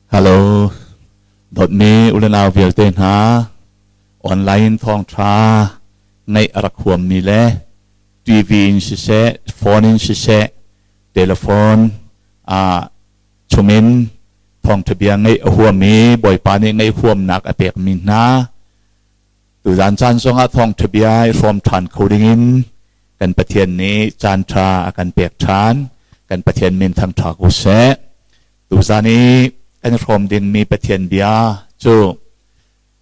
Hello, dawtmi ulenau vialte hna, online thawngṭha ngaih a rak huammi le TV in siseh, phone in siseh, telephone ah chungin thawngṭha bia ngaih a huam i Bawipa nih ngaih huamnak a pekmi hna, tuzan caan zongah thawngṭha bia i hrawm ṭhan kho dingin kan Pathian nih caan ṭha a kan pek ṭhan. Kan Pathian min thangṭha ko seh. Tuzan i kan hrawm dingmi Pathian bia cu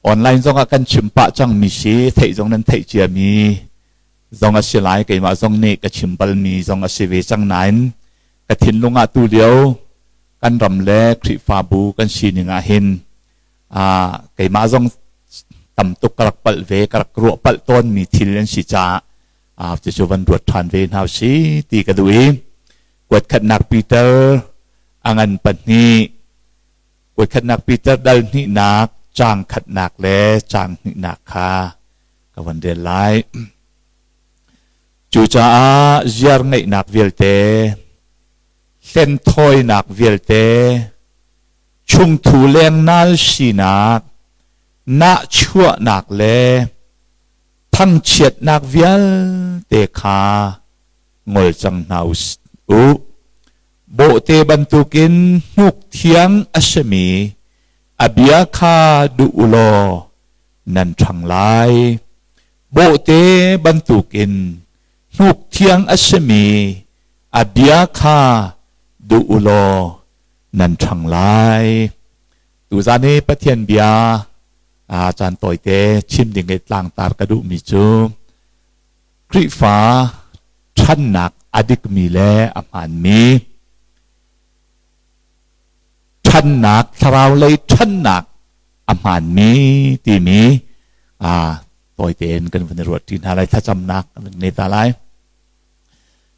online zongah kan chim pah cangmi si, theih zong nan theih ciami zong a si lai. Keimah zong nih ka chim balmi zong a si ve cang nain ka thinlung ah tu lio kan ram le Khrihfabu kan sining ah hin keimah zong tam tuk ka rak palh ve, ka rak ruah palh tawnmi thil an si caah cucu van ruat ṭhan ve hna si ti ka duh i kuatkhatnak Peter a ngan pahnih kuatkhatnak Peter dal hnihnak caang khatnak le caang hnihnak kha ka van rel lai. Cucaah ziar ngeihnak vialte, hlenthawinak vialte, chungthu lengnal sinak, nahchuahnak le thangchiatnak vialte kha ngol cang hna u. Bawhte bantukin hnuk thiang a simi a bia kha duh u law nan ṭhang lai. Bawhte bantukin hnuk thiang a simi a bia kha duh u law nan ṭhang lai. Tuzan hi Pathian bia caan tawite chim ding i tlangtar ka duhmi cu Khrihfa ṭhannak a dikmi le a hmaanmi ṭhannak, thlarau lei ṭhannak a hmaanmi timi tawi tein kan van i ruat ṭi hna lai, thlacamnak kan ngei ta lai.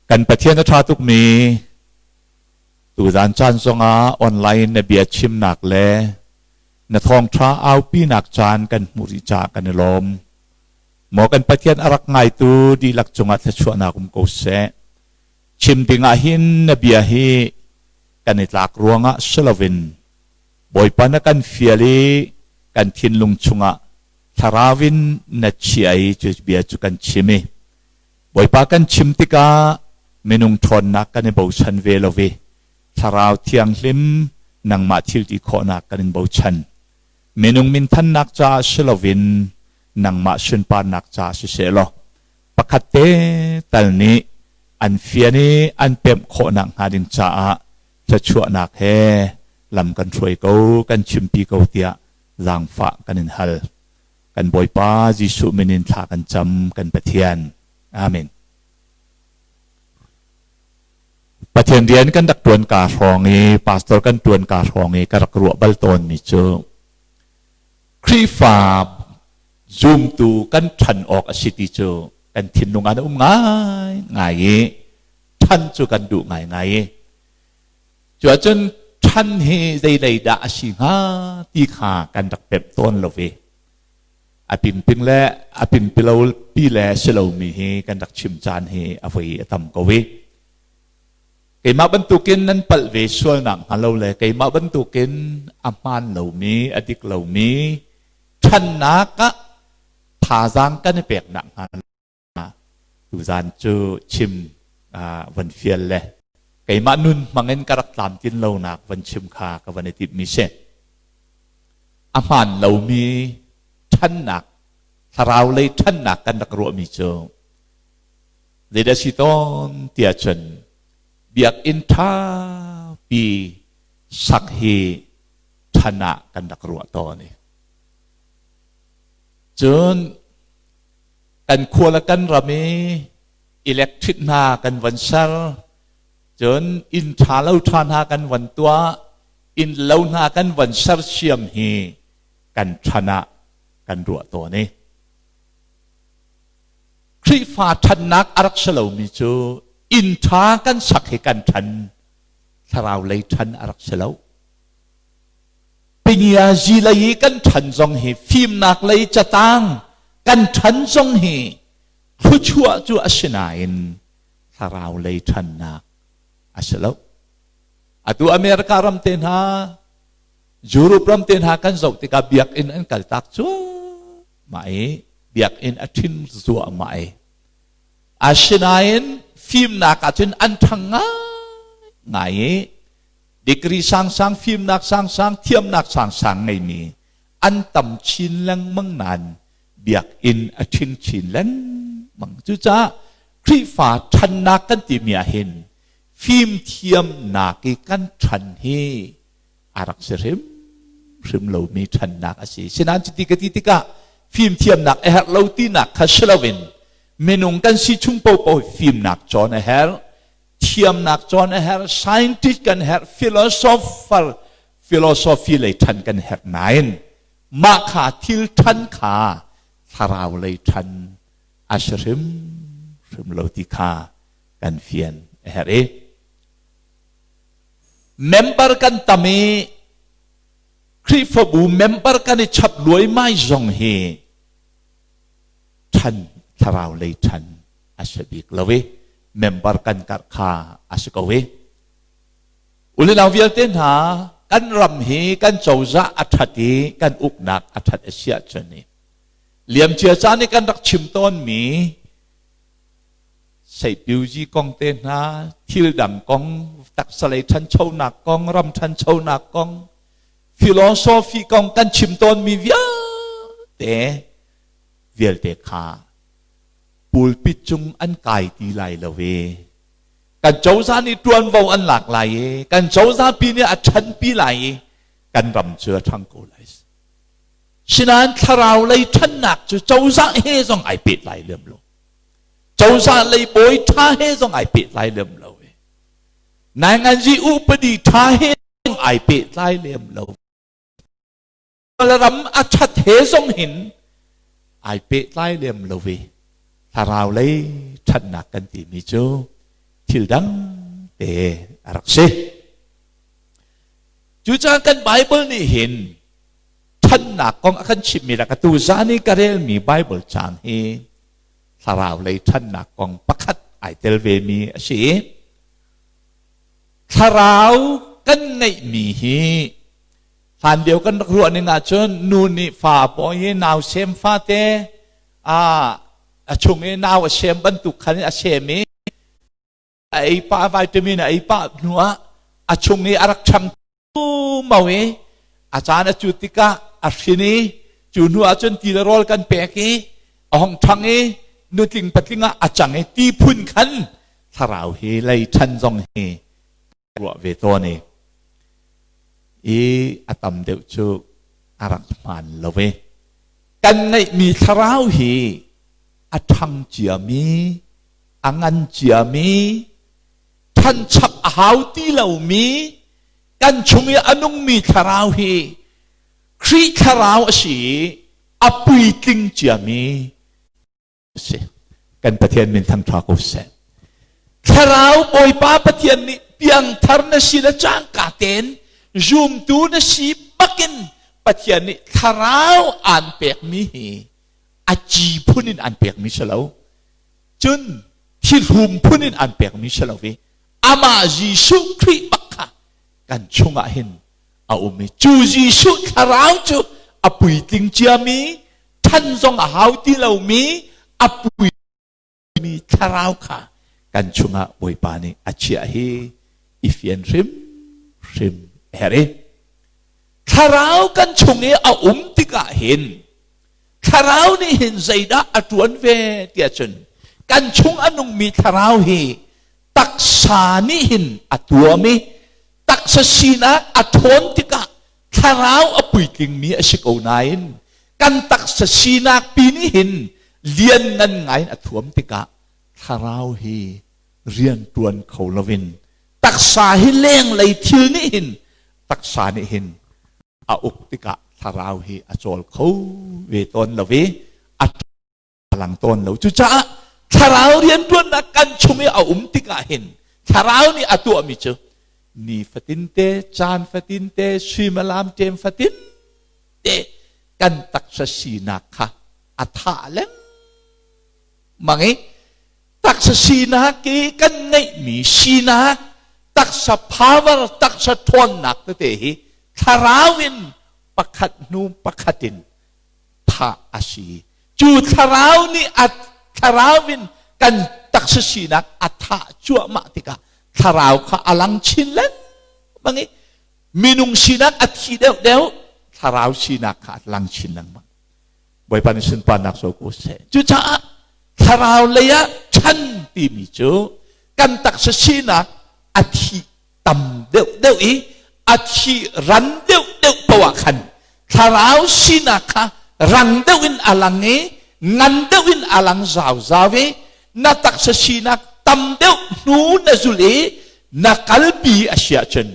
Kan Pathian a ṭha tukmi tuzan caan zongah online na bia chimnak le na thawngṭha aupinak caan kan hmuh rih caah kan i lawm. Maw kan Pathian a rak ngaitu dihlak cungah thluachuahnak um ko seh. Chim ding ah hin na bia hi kan i tlak ruangah si loin Bawipa na kan fial i kan thinlung chungah thlarau in na chia i cu bia cu kan chim i Bawipa kan chim tikah minung ṭhawnnak kan i bochan ve lo i Thlarau Thianghlim nangmah thil ti khawhnak kan in bochan. Minung minthannak caah si loin nangmah sunparnak ca siseh law pakhat te tal nih an fian i an pemh khawhnak hnga ding caah thluachuahnak he lam kan hruai ko kan chimpi ko tiah zaangfah kan in hal. Kan Bawipa Jesuh min in thla kan cam kan Pathian. Amen. Pathian rian kan rak tuan ka hrawng i pastor kan tuan ka hrawng i ka rak ruah bal tawnmi cu Khrihfa zumtu kan ṭhan awk a si ti cu kan thinlung ah a um ngaingai i ṭhan cu kan duh ngaingai i cu ahcun ṭhan hi zeilei dah a si hnga ti kha kan rak pemh tawn lo i a pimping le a pimpilo pi le si lomi hi kan rak chim caan hi a voi a tam ko i Keimah bantukin nan palh ve sualnak hnga lo le keimah bantukin a hmaan lomi, a dik lomi ṭhannak ah thazaang kan i peknak hnga tuzaan cu chim van fial le keimah nun hmangin ka rak tlamtlin lonak van chim kha ka van i timhmi si. A hmaan lomi ṭhannak, thlarau lei ṭhannak kan rak ruahmi cu Zeidah si tawn tiah cun biakinn ṭhapi sak hi ṭhan ah kan rak ruah tawn i cun kan khua le kan ram i electric hna kan van ser cun inn ṭha lo ṭha hna kan van tuah inn lo hna kan van sersiam hi kan ṭhan ah kan ruah tawn i Khrihfa ṭhannak a rak si lomi cu inn ṭha kan sak hi kan ṭhan thlarau lei ṭhan a rak si lo. Pingiazi lei i kan ṭhan zong hi fimnak lei catang kan ṭhan zong hi thluachuah cu a si nain thlarau lei ṭhannak a si lo. Atu America ram te hna Europe ram te hna kan zoh tikah biakinn an kaltak cuahmah i biakinn a ṭhin zuahmah i asinain fimnak ahcun an ṭhang ngaingai i degree sangsang, fimnak sangsang, thiamnak sangsang ngeimi an tam chin lengmang nain biakinn a ṭhing chin lengmang. Cucaah Khrihfa ṭhannak kan timi ahhin fimthiamnak i kan ṭhan hi a rak si hrimhrim lomi ṭhannak a si. Sinain cuti ka ti tikah fimthiamnak a herh lo tinak kha si loin minung kan si chung paohpaoh fimnak cawn a herh, thiamnak cawn a herh, scientist kan herh, philosopher philosophy lei ṭhan kan herh nain mah kha thil ṭhan kha thlarau lei ṭhan a si hrimhrim lo ti kha kan fian a herh i member kan tam i Khrihfabu member kan i chap luaimai zong hi ṭhan thlarau lei ṭhan a si bik lo i member kan karh kha a si ko i ulenau vialte hna, kan ram hi kan cozah a ṭhat i kan uknak a ṭhat a si ahcun i liamcia caan i kan rak chim tawnmi seipiuzi kong te hna, thil dang kong, taksalei ṭhanchonak kong, ram ṭhanchonak kong, philosophy kong kan chim tawnmi vialte vialte kha pulpit cung an kai ti lai lo i kan cozah nih ṭuanvo an lak lai i kan cozah pi nih a ṭhanpi lai i kan ram cu a ṭhang ko lai. Sinain thlarau lei ṭhannak cu cozah he zong ai pehtlai lem lo. Cozah lei bawi ṭha he zong ai pehtlai lem lo. Nainganzi upadi ṭha he zong ai pehtlai lem lo. Ram a ṭhat he zong hin ai pehtlai lem lo ve. Thlarau lei ṭhatnak kan timi cu thil dang te a rak si. Cucaah kan Bible nih hin ṭhannak kong a kan chimhmi le ka tu zan i ka relmi Bible caang hi thlarau lei ṭhannak kong pakhat ai tel vemi a si. Thlarau kan ngeihmi hi hlan lio kan rak ruah ning ahcun nu nih fa a pawi i nau sem fate a chung i nau a sem bantuk khan a sem i a ei pah, vitamin a ei pah hnu ah a chung i a rak ṭhang mau i a caan a cut tikah a hrin i cu hnu ah cun ti le rawl kan pek i a hong ṭhang i nutling patling ah a cang i ti phun khan thlarau hi lei ṭhan zong hi ruah ve tawn i i a tam deuh cu a rak hmaan lo i kan ngeihmi thlarau hi a ṭhang ciami, a ngan ciami, ṭhanchap a hau ti lomi kan chung i a nungmi thlarau hi Khrih thlarau a si i a puitling ciami a si. Kan Pathian min thangṭha ko seh. Thlarau Bawipa Pathian nih piangthar na si le cangka tein zumtu na si bakin Pathian nih thlarau aan pekmi hi a ci phun in aan pekmi si lo. Cun thihlum phun in an pekmi si lo i amah Jesuh Khrih bak kha kan chungah hin a um i cu Jesuh thlarau cu a puitling ciami, than zong a hau ti lomi a puimi thlarau kha kan chungah Bawipa nih a chiah hi i fian hrim hrim herh i thlarau kan chung i a um tikah hin thlarau nih hin zeidah a ṭuan ve tiah cun kan chung a nungmi thlarau hi taksa nih hin a tuam i taksa sinak a ṭhawn tikah thlarau a puitlingmi a si ko nain kan taksa sinak pi nih hin lianngan ngai in a thuam tikah thlarau hi rian ṭuan kho loin taksa hi lenglei thil nih hin taksa nih hin a uk tikah thlarau hi a cawl kho ve tawn lo i a lang tawn lo. Cucaah thlarau rianṭuannak kan chung i a um tikah hin thlarau nih a tuahmi cu ni fatinte, caan fatinte, suimilam ṭem fatin te kan taksa sinak kha a thah lengmang i taksa sinak i kan ngeihmi sinak, taksa power, taksa ṭhawnnak tete hi. Thlarau in pakhat hnu pakhat in thah a si. Cu thlarau nih a thlarau in kan taksa sinak a thah cuahmah tikah thlarau kha a lang chin lengmang i minung sinak a thi deuhdeuh, thlarau sinak kha a lang chin lengmang. Bawipa nih sunparnak co ko seh. Cucaah thlarau lei ah ṭhan timi cu kan taksa sinak a thih tam deuhdeuh i a thih ran deuhdeuh poah khan thlarau sinak kha rang deuh in a lang i ngan deuh in a lang zauzau i na taksa sinak tam deuh hnu na zul i na kalpi a si ahcun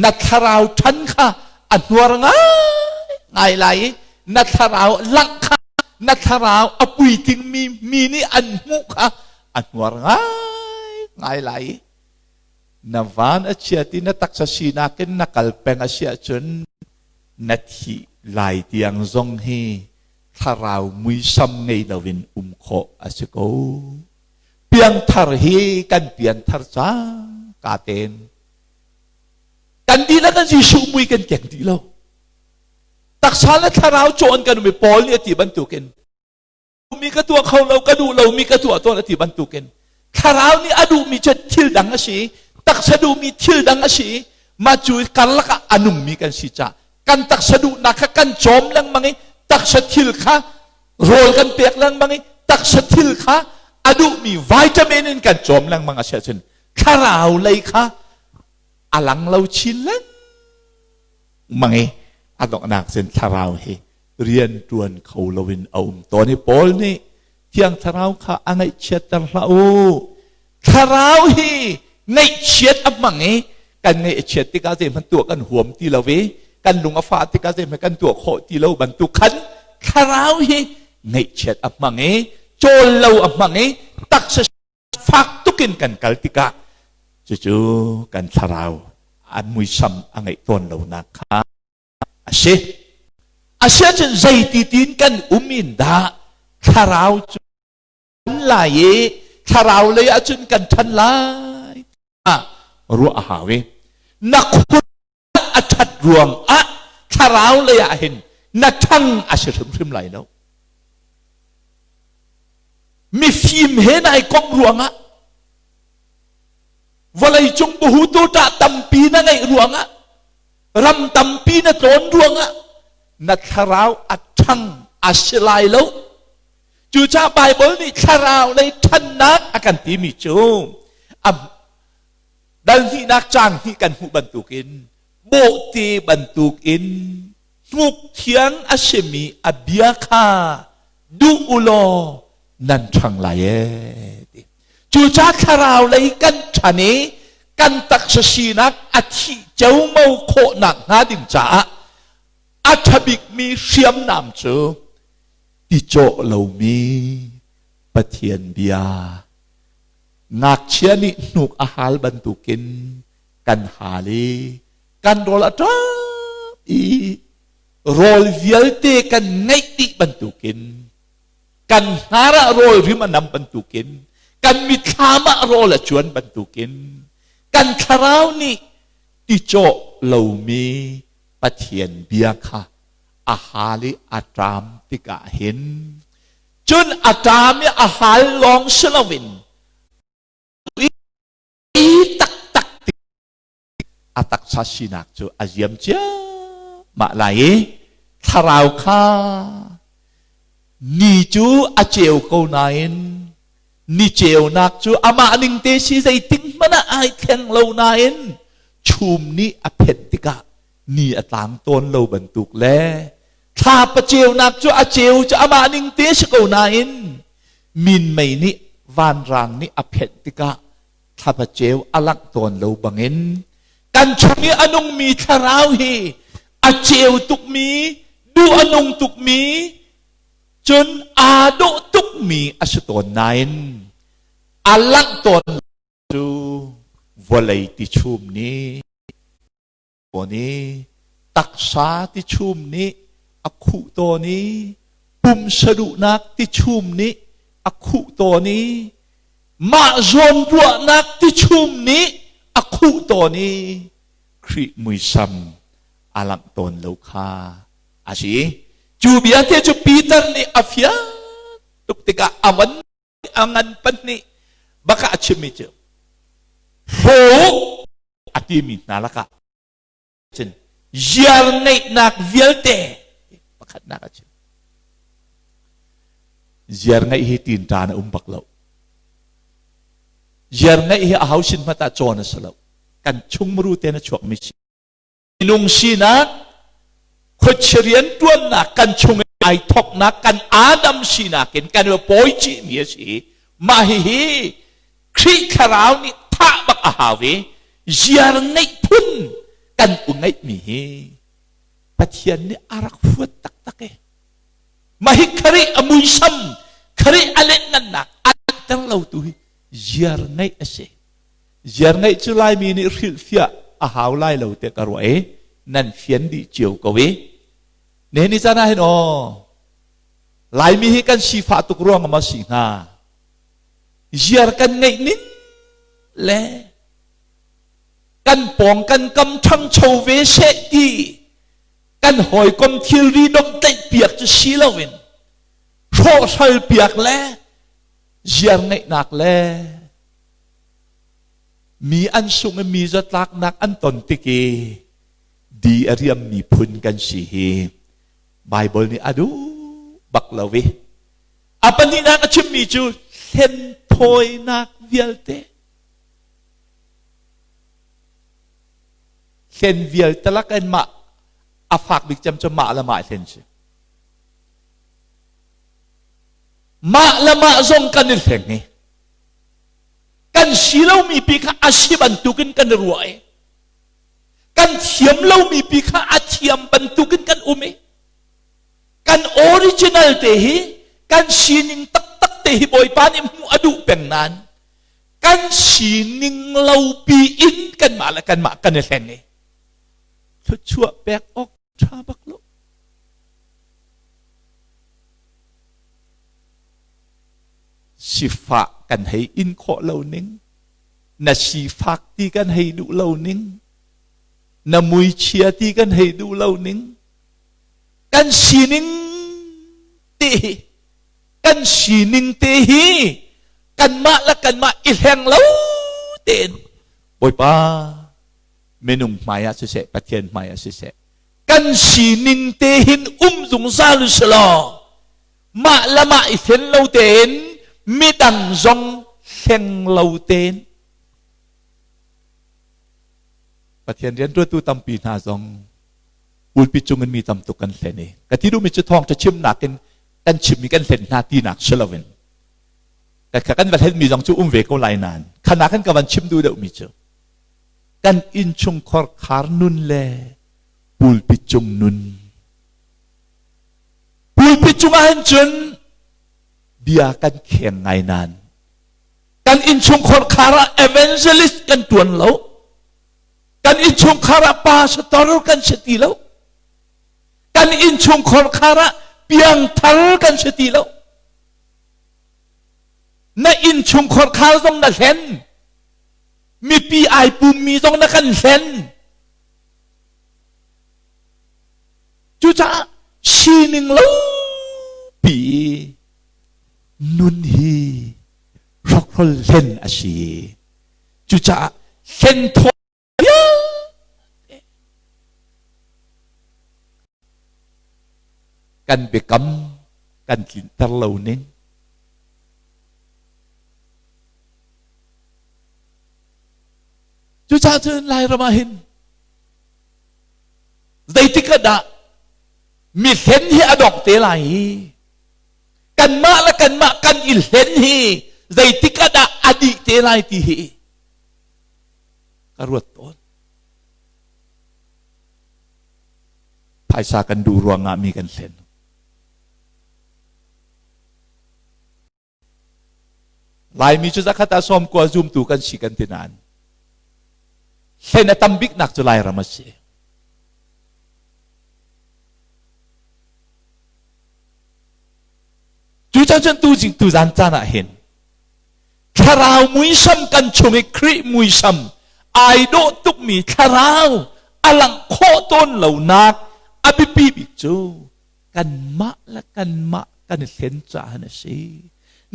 na thlarau ṭhan kha a hnuar ngai lai i na thlarau langh kha, na thlarau a puitlingmi mi nih an hmuh kha a hnuar ngai ngai lai i na van a chiat i na taksa sinak in na kal peng a si ahcun na thih lai tiang zong hi thlarau muisam ngei loin um khawh a si ko. Piangthar hi kan pianthar cang ka ten. Kan dihlak in Jesuh mui kan keng dih lo. Taksa le thlarau cawn kan um i Paul nih a ti bantukin mi ka tuah kho lo, ka duh lomi ka tuah tawn a ti bantukin thlarau nih a duhmi cu thil dang a si, taksa duhmi thil dang a si. Mah cu karlak ah a nungmi kan si caah kan taksa duhnak kha kan cawm lengmang i taksa thil kha rawl kan pek lengmang i taksa thil kha a duhmi vitamin in kan cawm lengmang a si ahcun thlarau lei kha a lang lo chin lengmang i a donghnak cun thlarau hi rian ṭuan kho loin a um tawn i Paul nih Thiang Thlarau kha a ngaihchiatter hlah u. Thlarau hi ngaihchiat a hmang i kan ngaih a chiat tikah zeihmanh tuah kan huam ti lo i kan lung a fah tikah zeihmanh kan tuah khawh ti lo bantuk khan thlarau hi ngaihchiat a hmang i cawl lo a hmang i taksa fak tukin kan kal tikah cucu kan thlarau an muisam a ngeih tawn lonak kha a si. Asiahcun zeiti tiin kan um in dah thlarau cu kan lai i thlarau lei ahcun kan ṭhan lai ruah a hau i na khur a ṭhat ruang ah thlarau lei ah hin na ṭhang a si hrimhrim lai lo. Mifim he nai komh ruangah, vawleicung buhutu ṭah tampi na ngeih ruangah, ram tampi na tlawn ruangah na thlarau a ṭhang a si lai lo. Cucaah Baibal nih thlarau lei ṭhannak a kan timi cu a dal hnihnak caang hnih kan hmuh bantukin bawhte bantukin hnuk thiang a simi a bia kha duh u law nan ṭhang lai ee ti. Cucaah thlarau lei kan ṭhan i kan taksa sinak a thih ceomo khawhnak hnga ding caah a ṭha bikmi hriamnam cu ti cawh lomi Pathian bia, ngakchia nih hnuk a hal bantukin kan hal i kan rawl a ṭap i rawl vialte kan ngeih dih bantukin, kan hnar ah rawl rim a nam bantukin, kan mitthlam ah rawl a cuan bantukin kan thlarau nih ti cawh lomi Pathian bia kha a hal i a ṭam tikah hin, cun a ṭam i a hal lawng si loin i taktak a taksa sinak cu a ziam ciammah lai i thlarau kha ni cu a ceu ko nain ni ceunak cu amah ning te si zeitik hmanh ah ai thleng lo nain chum nih a phenh tikah ni a tlang tawn lo bantuk le thlapa ceunak cu a ceu cu amah ning te si ko nain minmei nih vanrang nih a phenh tikah thlapa ceu a langh tawn lo bangin kan chung i a nungmi thlarau hi a ceu tukmi, duh a nung tukmi, cun aa dawh tukmi a si tawn nain a langh tawn cu vawlei tichum nih tawn i taksa tichum nih a khuh tawn i pumsa duhnak tichum nih a khuh tawn i mah zawnruahnak tichum nih a khuh tawn i Khrih muisam a langh tawn lo kha a si. Cu bia te cu Peter nih a fiang tuk tikah a van a ngan pahnih baka a chimmi cu hlawk a timi hna lakah cun ziar ngeihnak vialte pakhatnak a chim. Ziar ngeih hi tinṭan a um bak lo. Ziar ngeih hi a ho sin hmanh ah cawn a si lo. Kan chungmuru te na chuakmi si. Minung sinak, khuachia rianṭuannak kan chung i ai thoknak kan Adam sinak in kan i pawi chihmi a si. Mah hihi Khrih thlarau nih thah bak a hau i ziar ngeih phun kan u ngeihmi hi Pathian nih a rak huat taktak e. Mah hi Khrih a muisam, Khrih a letngannak a langhter lo tu hi ziar ngeih a si. Ziar ngeih cu Laimi nih hrilhfiah a hau lai lo tiah ka ruah i nan fian dih cio ko i nihin ni caan ah hin aw Laimi hi kan sifah tuk ruang ah maw si hnga ziar kan ngeih ning le kan pawng kan kam ṭhangcho ve seh ti kan hawikom thilri domhtlaih piak cu si loin hrawhhral piak le ziar ngeihnak le mi an sung i mi zatlaknak an ton tik i di a riammi phun kan si hi Baibal nih a duh bak lo i a pahnihnak a chimmi cu hlenthawinak vialte hlen vialte lakin mah a fak bik cem cu mah le mah hlen si mah le mah zong kan i hleng i kan si lomi pi kha a si bantukin kan i ruah i kan thiam lomi pi kha a thiam bantukin kan um i kan original te hi kan sining taktak te hi Bawipa nih hmuh a duh peng nain kan sining lo pi in kanmah le kanmah kan i hleng i thluachuah pek awk ṭha bak lo. Sifah kan hei in khawh lo ning, na sifak ti kan hei duh lo ning, na muichia ti kan hei duh lo ning, kan sining te hi kan sining te hi kanmah le kanmah i hleng lo tein Bawipa minung hmai ah siseh Pathian hmai ah siseh kan sining te hin um zungzal usih mah le mah i hlen lo tein midang zong hleng lo tein Pathian rianṭuantu tampi hna zong pulpit cung in mi tam tuk kan hlen i ka ti duhmi cu thawngṭha chimnak in kan chimmi kan hlen hna tinak si loin ka kan va hlenmi zong cu um ve ko lai nain khana kan ka van chim duh deuhmi cu kan innchungkhar khar nun le pulpit cung nun pulpit cung ah hin cun bia kan kheng ngai nain kan innchungkhar khar ah evangelist kan tuan lo kan innchungkhar ah pastor kan si ti lo kan innchungkhar khar ah piangthar kan si ti lo na innchungkhar khar zong na hlen mipi ai pummi zong na kan hlen cucaah sining lo pi nun hi hrokhrol hlen a si cucaah hlen thaw vialte kan biakam kan tlinter lo ning Cucaah cun Lairam ah hin zeitik ah dah mi hlen hi a dong te lai i kanmah le kanmah kan i hlen hi zeitik ah dah a dih te lai ti hi ka ruat tawn. Phaisa kan duh ruangah mi kan hlen. Laimi cu zakhat ah 90 zumtu kan si kan ti nain hlen a tam biknak cu Lairam a si. Cucaah cun tu tuzan caan ah hin thlarau muisam kan chung i Khrih muisam ai dawh tukmi thlarau a langh khawh tuk. tawn lonak a biapi bik cu kanmah le kanmah kan i hlen caah a si.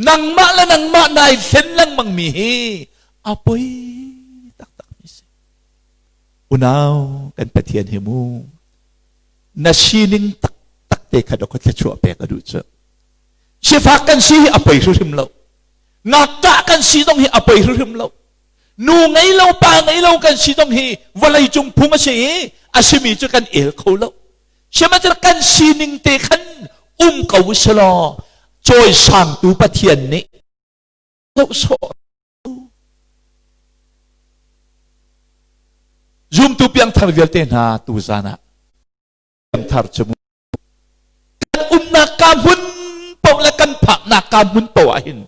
Nangmah le nangmah nai hlen lengmang mi hi a poi taktak mi si. Unau kan Pathian hi mu na sining taktak te kha dok thluachuah pek a duh cu. Sifak kan si hi a poi hrimhrim lo. Ngakṭah kan si zong hi a poi hrimhrim lo. Nu ngei lo pa ngei lo kan si zong hi vawlei cung phung a si i a simi cu kan el kho lo. Sihmanhsehlaw kan sining te khan um ko selaw cawisangtu Pathian nih zoh sawh Zumtu piangthar vialte hna tuzan ah piangthar cu kan umnak ka hmun paoh le kan phaknak ka hmun paoh ah hin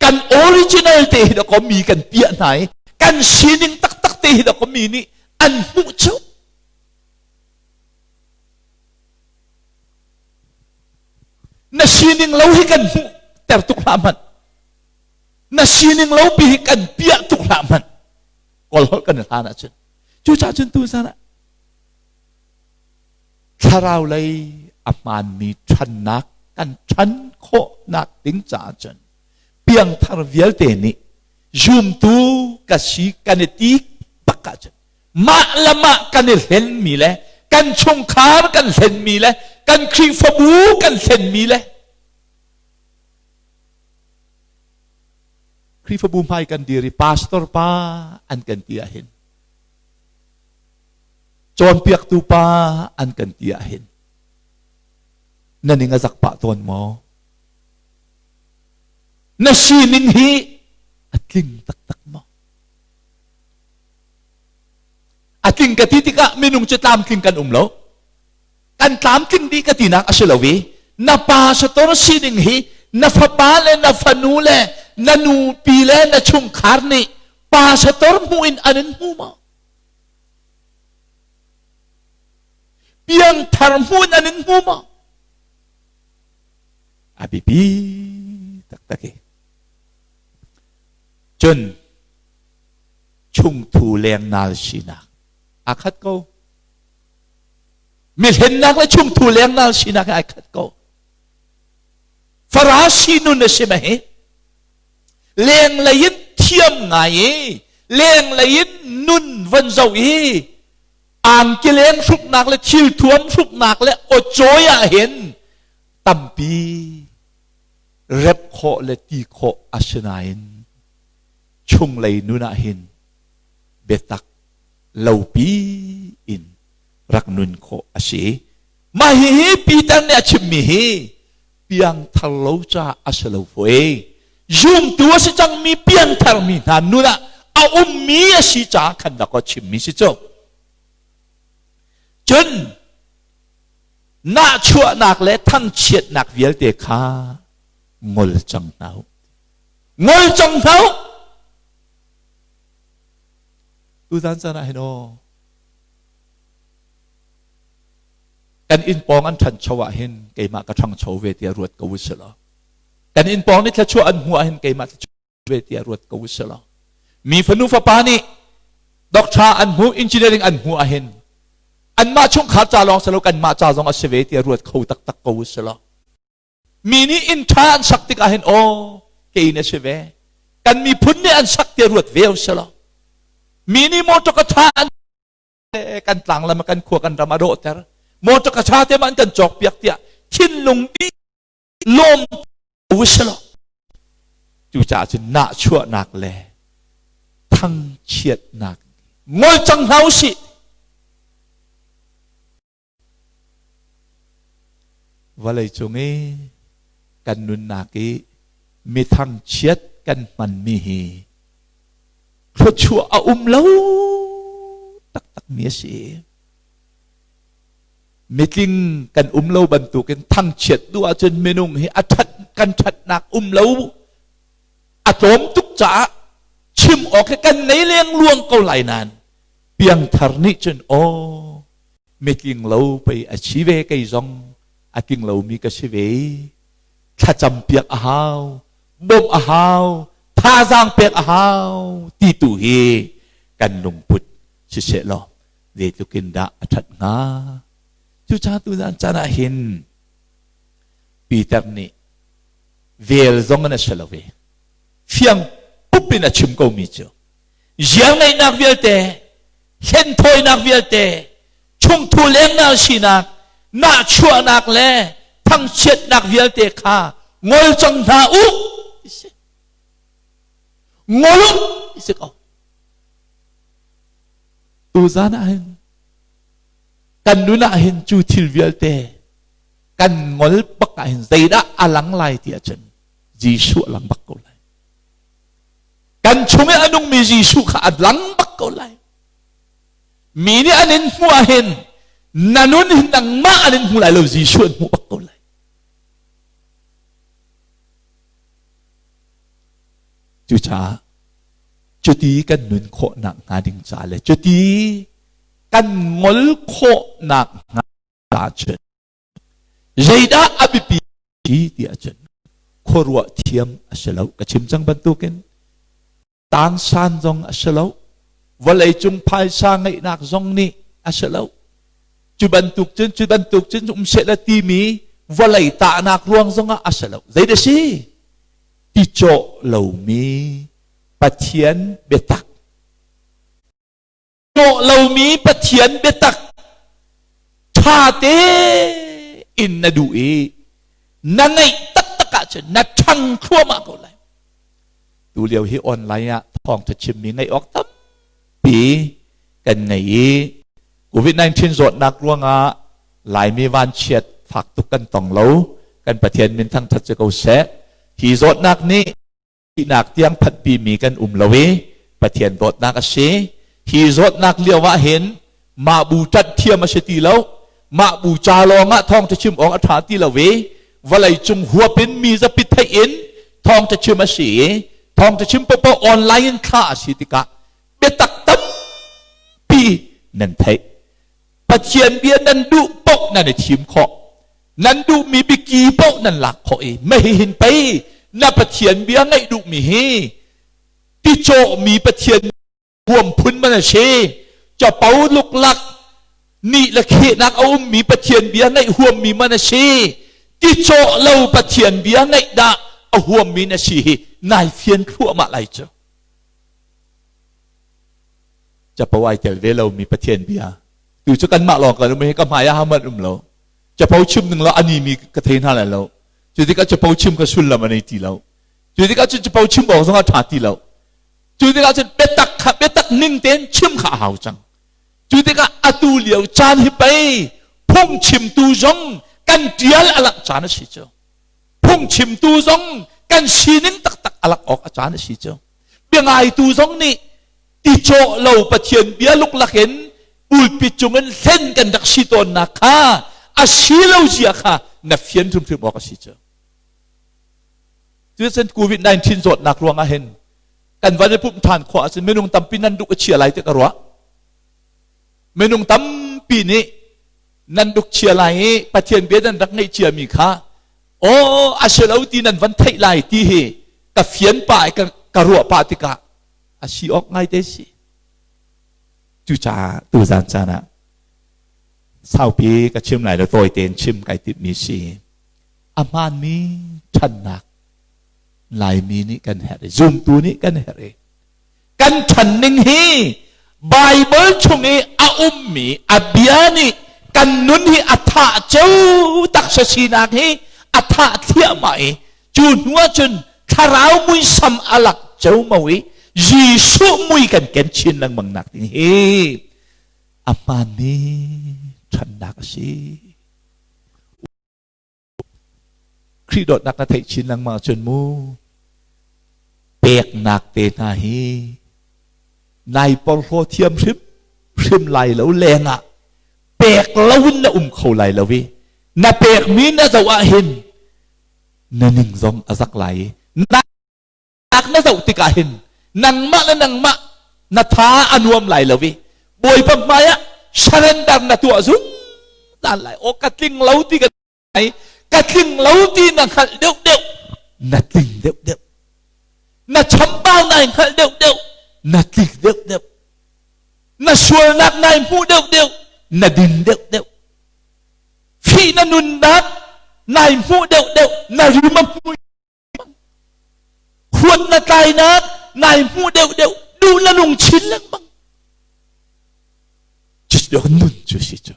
kan original te hi dakaw mi kan piah hna i kan sining taktak te hi dakaw mi nih an hmuh cu. Na sining lo hi kan hmuh ter tuk hlah hmanh. Na sining lo pi hi kan piah tuk hlah hmanh. Kawl holh kan i hlan ahcun. Cucaah cun tu zan ah thlarau lei a hmaanmi ṭhannak kan ṭhan khawhnak ding caah cun piangthar vialte nih zumtu ka si kan i ti bak ahcun mah le mah kan i hlenmi le kan chungkhar kan hlenmi le kan Khrihfabu kan hlenmi le Khrihfabu hmai kan dir i pastor pa an kan ti ahhin cawnpiaktu pa an kan ti ahhin na ning a zak pah tawn maw? Na sining hi a tling taktak maw? A tling ka ti tikah minung cu tlamtling kan um lo. Kan tlamtling dih ka tinak a si lo i na pastor sining hi na fapa le na fanu le na nupi le na chungkhar nih pastor hmuh in an in hmu maw? Piangthar hmuh in an in hmu maw? A biapi taktak i. Cun chungthu lengnal sinak aa khat ko. Mihlennak le chungthu lengnal sinak hi ai khat ko. Farasi nun a si ma hi? Lenglei in thiam ngai i lenglei in nun von zoh i angkileng hruknak le thilthuam hruknak le awcawi ah hin tampi rep khawh le ti khawh a si nain chunglei nun ah hin biatak lopi in rak nun khawh a si. Mah hihi Peter nih a chimmi hi piangthar lo caah a si lo fawi. Zumtu a si cangmi piangthar mi hna nun ah a ummi a si caah khan dak a chimmi si cu. Cun nahchuahnak le thangchiatnak vialte kha ngol cang hna u. Ngol cang hna u. Tuzan caan ah hin aw kan inn pawng an ṭhancho ah hin keimah ka ṭhangcho ve tiah ruat ko usih law kan inn pawng nih thluachuah an hmuh ah hin keimah thluachuah ve tiah ruat ko usih law mi fanu fapa nih doctor an hmuh engineering an hmuh ah hin anmah chungkhar ca lawng si lo kanmah ca zong a si ve tiah ruat kho taktak ko usih law Mi nih inn ṭha an sak tikah hin aw kei na si ve. Kan miphun nih an sak ti ruat ve usih law. Mi nih motor ka ṭha an kan tlang lam kan khua kan ram a dawhter. Motor ka ṭha te ma an kan cawk piak tiah thinlung dih lawm usih law. Cucaah cun nahchuahnak le thangchiatnak ngol cang hna usih. Vawleicung i kan nunnak i mi thangchiat kan hmanmi hi thluachuah a um lo taktakmi a si. Mitling kan um lo bantukin thangchiat duh ahcun minung hi a ṭhat kan ṭhatnak um lo a tlawm tuk caah chim awk hi kan ngei lengluang ko lai nain piangthar nih cun aw mitling lo pei a si ve kei zong a tling lomi ka si ve thlacam piak a hau bawmh a hau thazaang pek a hau ti tu hi kan lungput siseh law. Zeitluk in dah a ṭhat hnga? Cucaah tuzan caan ah hin Peter nih vel zong in a si lo i fiang pup in a chim komi cu ziarngeihnak vialte, hlenthawinak vialte, chungthu lengnal sinak, nahchuahnak le thangchiatnak vialte kha ngol cang hna u ti si. Ngol u ti si ko. Tuzan ah hin kan nun ah hin cu thil vialte kan ngol bak ah hin zeidah a lang lai ti ahcun Jesuh a lang bak ko lai. Kan chung i a nungmi Jesuh kha a lang bak ko lai. Mi nih an in hmuh ah hin na nun hin nangmah an in hmu lai lo Jesuh an hmuh bak ko lai. Cucaah cuti kan nun khawhnak hnga ding ca le cuti kan ngol khawhnak hnga ca cun zeidah a biapi ti ahcun khuaruah thiam a si lo. Ka chim cang bantukin tangsan zong a si lo, vawleicung phaisa ngeihnak zong nih a si lo. Cu bantuk cun cu bantuk cun um sehla timi vawlei tahnak ruang zongah a si lo. Zeidah si? Ti cawh lomi Pathian biatak. Cawh lomi Pathian biatak ṭha tein na duh i na ngeih taktak ahcun na ṭhang thluahmah ko lai. Tu lio hi online ah thawngṭha chimmi ngaih awk tampi kan ngei i COVID-19 zawtnak ruangah Laimi vanchiat fak tuk kan tong lo. Kan Pathian min thangṭhat si ko seh. Hi zawtnak nih thihnak tiang phanhpimi kan um lo i Pathian dawtnak a si. Hi zawtnak lio ah hin mah bu ṭanh thiam a si ti lo. Mah bu ca lawng ah thawngṭha chim awk a ṭha ti lo i vawlei cung huap in mi zapi theih in thawngṭha chim a si i thawngṭha chim paohpaoh online in thlah a si tikah biatak tampi nan theih. Pathian bia nan duh paoh nan i thim khawh. Nan duhmi biaki paoh nan lak khawh i mahihin pei na Pathian bia ngaih duhmi hi ticawhmi Pathian huam phun man a si. Capo luklak nih le khehnak a ummi Pathian bia ngaih huammi man a si. Ticawh lo Pathian bia ngaih dah a huammi na si hi nai fian thluahmah lai cu. Capo ai tel ve lomi Pathian bia. Tu cu kanmah lawng kan um hi ka hmai ah haman um lo. Capo chim ning lo ani mi ka thei hna lai lo. Cu tikah capo chim ka sullam a nei ti lo. Cu tikah cun capo chim awk zong a ṭha ti lo. Cu tikah cun biatak kha biatak ning tein chim kha a hau cang. Cu tikah atu lio caan hi pei phungchimtu zong kan ṭial a langh caan a si cu. Phungchimtu zong kan sining taktak a langh awk a caan a si cu. Biangaitu zong nih ticawh lo Pathian bia luklak in pulpit cungin hlen kan rak si tawnnak kha a si lo zia kha na fian hrimhrim awk a si cu. Cucun COVID-19 zawtnak ruangah hin kan van i pumh ṭhan khawh ahcun minung tampi nan duk a chia lai ti ka ruah. Minung tampi nih nan duk chia lai i Pathian bia nan rak ngeih ciami kha aw a si lo ti nan van theih lai ti hi ka fian pah i ka ruah pah tikah a si awk ngaite si. Cucaah tuzan caan ah saupi ka chim lai lo tawi tein chim kai timhmi si. A hmaanmi ṭhannak Laimi nih kan herh i zumtu nih kan herh i kan ṭhan ning hi Baibal chung i a ummi a bia nih kan nun hi a thah ceu taksa sinak hi a thah thliahmah i cu hnu ahcun thlarau muisam a lak ceomo i Jesuh mui kan ken chin lengmang nak ding hi a hmaanmi ṭhannak a si. Khrih dawtnak na theih chin lengmang ahcun mu peknak te hna hi nai porhlaw thiam hrim hrim lai lo lengah pek lo in na um kho lai lo i na pekmi na zoh ah hin na ning zong a zak lai i nak na zoh tikah hin nangmah le nangmah na tha a nuam lai lo i Bawipa hmai ah surrender na tuah zungzal lai. Aw ka tling lo ti ka ka tling lo ti na hngalh deuh deuh na tling deuh deuh na chambau nai hngalh deuh deuh na tling deuh deuh. Na sualnak nai hmuh deuhdeuh, na din deuhdeuh. Fih na nunnak nai hmuh deuhdeuh, na rim a hmui. Huat na tlainak nai hmuh deuhdeuh, duh na nung chin lengmang. Cucu nun cu si cu.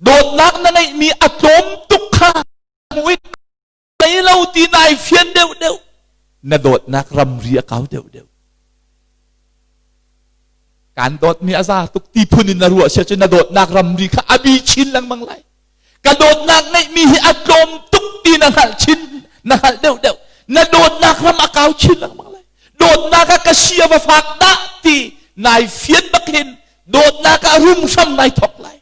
Dawtnak na ngeihmi a tlawm tuk kha hmuh i ngei lo ti nai fian deuhdeuh. Na dawtnak ramri a kau deuhdeuh. Kan dawtmi a za tuk ti phun in na ruah sia cun na dawtnak ramri kha a bi chin lengmang lai. Ka dawtnak ngeihmi hi a tlawm tuk ti na hngalh chin na hngalh deuhdeuh. Na dawtnak ram a kau chin lengmang lai. Dawtnak ah ka si a va fak dah ti nai fian bak hin dawtnak ah rum hram nai thok lai.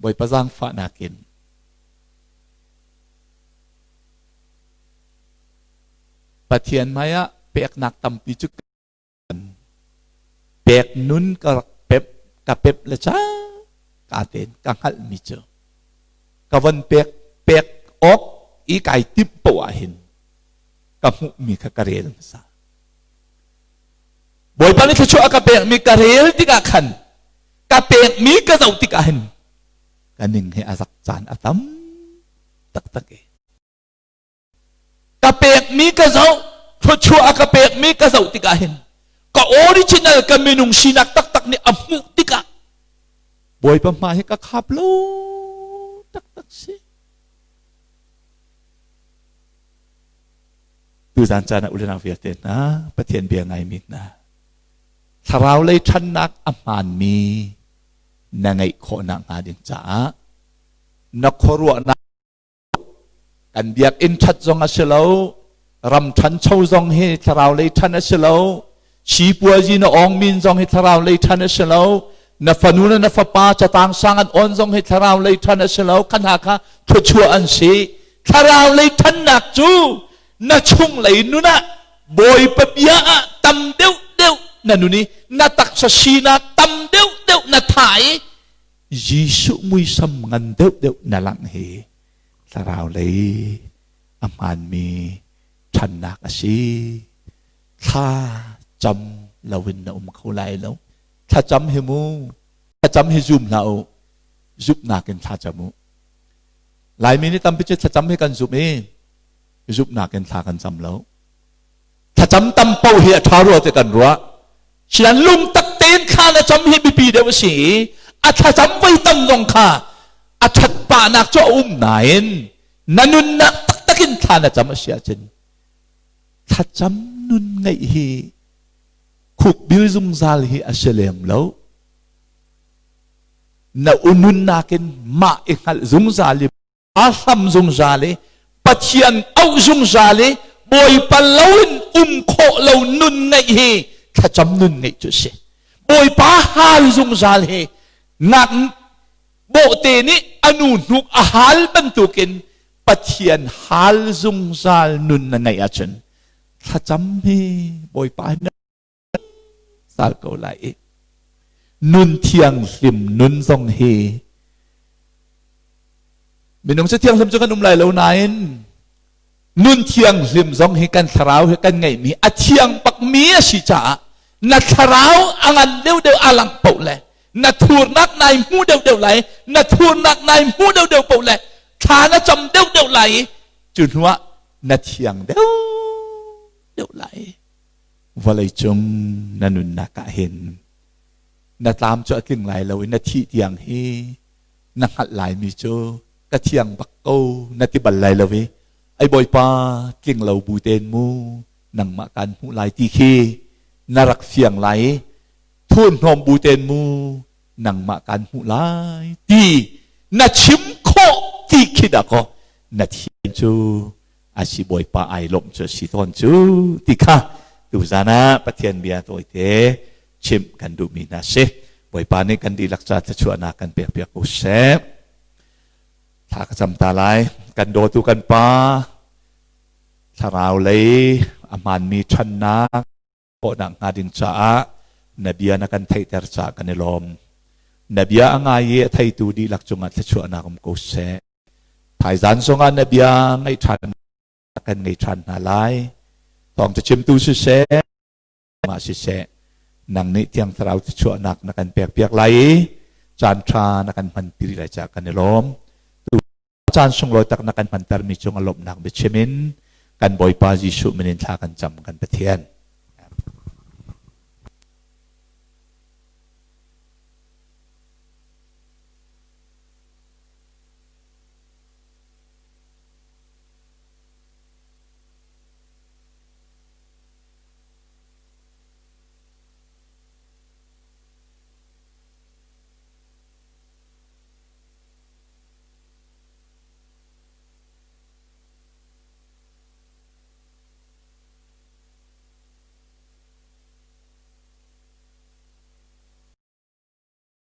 Bawipa zaangfahnak in Pathian hmai ah peknak tampi cu pek nun ka rak pep ka pep le ca ka ten ka hngalhmi cu ka von pek pek awk i kai timh poah ah hin ka hmuhmi kha ka rel hmasa. Bawipa nih thluachuah a ka pekmi ka rel tikah khan ka pekmi ka zoh tikah hin ka ning hi a zak caan a tam taktak e. Ka pekmi ka zoh, thluachuah a ka pekmi ka zoh tikah hin ka original ka minung sinak taktak nih a hmuh tikah Bawipa hma hi ka khap lo taktak si. Tuzan caan ah ulenau vialte hna, Pathian bia ngaimi hna, thlarau lei ṭhannak a hmaanmi na ngeih khawhnak hnga ding caah na khuaruahnak kan biakinn ṭhat zong a si lo, ram ṭhancho zong hi thlarau lei ṭhan a si lo, sipuazi na awngmin zong hi thlarau lei ṭhan a si lo, na fanu le na fapa catang sang an awn zong hi thlarau lei ṭhan a si lo, kha hna kha thluachuah an si. Thlarau lei ṭhannak cu na chunglei nun ah Bawipa bia ah tam deuhdeuh na nun i na taksa sinak tam deuhdeuh na tha i Jesuh muisam ngan deuhdeuh na langh hi thlarau lei a hmaanmi ṭhannak a si. Thla cam loin na um kho lai lo. Thlacam hi mu, thlacam hi zum hlah u, zumhnak in thlacam u. Laimi nih tampi cu thlacam hi kan zumh i zumhnak in thla kan cam lo. Thlacam tam paoh hi a ṭha rua ti kan ruah. Sian lungtak tein thla na cam hi biapi deuh a si i a thlacam voi tam zong kha a ṭhat pahnak cu a um nain na nunnak taktak in thla na cam a si ahcun thlacam nun ngeih hi khukbil zungzal hi a si lem lo. Na ununnak in mah i hngalh zungzal i a hlam zungzal i Pathian auh zungzal i Bawipa loin um khawh lo nun ngeih hi thlacam nun ngeih cu a si. Bawipa hal zungzal hi ngak bawhte nih a nu hnuk a hal bantukin Pathian hal zungzal nun na ngeih ahcun thlacam hi Bawipa sal ko lai i nun thianghlim nun zong hi minung cu thianghlim cu kan um lai lo nain nun thianghlim zong hi kan thlarau hi kan ngeihmi a thiang bakmi a si caah na thlarau a ngan deuhdeuh a langh paoh le na thurnak nai hmu deuhdeuh lai, na thurnak nai hmu deuhdeuh paoh le thla na cam deuhdeuh lai i cu hnuah na thiang deuhdeuh lai. Vawleicung na nunnak ah hin na tlam cu a tling lai lo i na thih tiang hi na hngalh laimi cu ka thiang bak ko na ti bal lai lo i ai Bawipa, tling lo bu tein mu nangmah kaan hmuh lai ti khi na rak fiang lai i thurhnawm bu tein mu nangmah kaan hmuh lai ti na chim khawh ti khi dah kaw na thiam cu a si, Bawipa ai lawmh cu a si tawn cu ti kha tuzan ah Pathian bia tawite chimh kan duhmi hna si. Bawipa nih kan dihlak ca thluachuahnak kan pekpiak ko seh. Thla ka cam ta lai. Kan dawtu kan Pa, thlarau lei a hmaanmi ṭhannak khawhnak hnga ding caah na bia na kan theihter caah kan i lawm. Na bia a ngai i a theitu dihlak cungah thluachuahnak um ko seh. Thaizan zongah na bia ngaih ṭhan. Kan ngei ṭhan hna lai. Thawng cachimtu siseh, mah siseh, nang nih Thiang Thlarau chuahnak na kan pekpiak lai i caan ṭha na kan hmanpi rih lai caah kan i lawm. Tu caan sunglawi tak na kan hmantermi cung a lawmhnak biachim in kan Bawipa Jesuh min in thla kan cam kan Pathian.